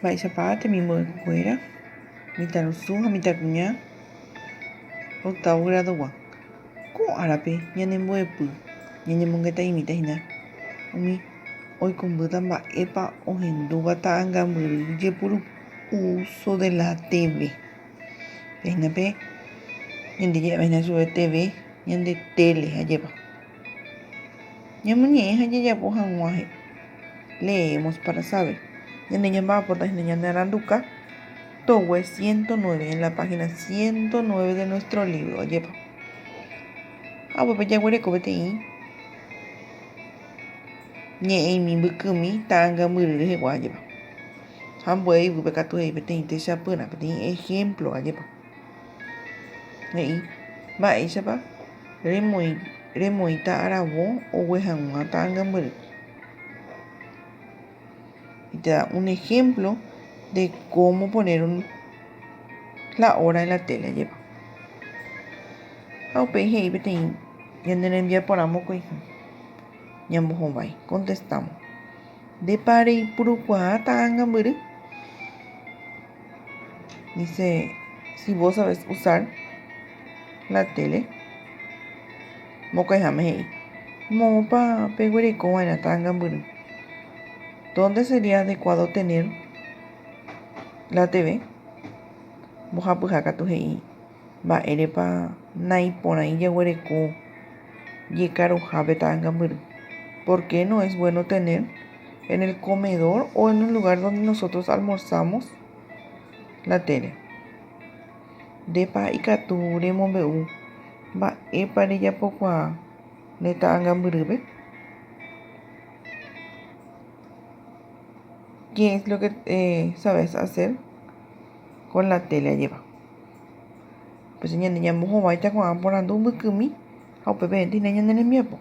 Mba'éichapa temimbo'ekuéra, mitãrusu ha mitãkuña octavo gradogua. Ko árape ñanembo'epy ñañemongeta'imíta hína umi oikũmbýta mba'épa ohendúva ta'angambyry jepuru uso de la TV. Péina pe ñande ja'éva hína chupe TV ñande téle ajépa. Ñamoñe'ẽ ha jajapo hag̃ua he'i. Leemos para saber. Ñande ñamba'apóta hína ñane aranduka togue 109 en la página 109 de nuestro libro, ajépa. Ha upépe jaguereko peteĩ ñe'ẽimi mbykymi ta'anga mbyry rehegua, ajépa. Ha ambue yvýpe katu he'i peteĩ techapyrã, peteĩ ejemplo, ajépa. He'i mba'éichapa remoĩ remoĩta aravo ogue hag̃ua ta'angambyry. Y te da un ejemplo de cómo poner un, la hora en la tele, ajépa. Ha upéi he'i peteĩ ñane rembiaporã mokõiha. Ñambohovái, contestamos. Ndépa reipurukuaa ta'angambyry? Dice, si vos sabes usar la tele, mokõiháme he'i, moõpa peguerekova'erã ta'angambyry? Dónde sería adecuado tener la TV? Mbohapyha katu he'i, mba'érepa naiporãi jaguereko jekaruhápe ta'angambyry? Por qué no es bueno tener en el comedor o en el lugar donde nosotros almorzamos la tele? Ndépa ikatu remombe'u mba'épa rejapokuaa ne ta'angambyrýpe? ¿Qué es lo que eh, sabes hacer con la tele ajépa? Péicha ñande ñambohováita ko'ã porandu mbykymi ha upépe hína ñane rembiapo.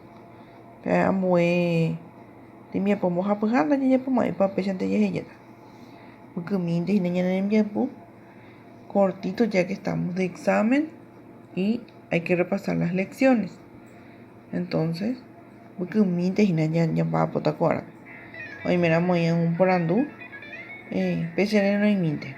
Pe ambue tembiapo mbohapyha ndajajapomo'ãipa péichante jahejáta. Mbykymínte hína ñane rembiapo cortito ya que estamos de examen y hay que repasar las lecciones. Entonces, mbykymínte hína ñamba'apóta ko árape. Oiméramo oĩ algún porandu, eh, pe che renoimínte.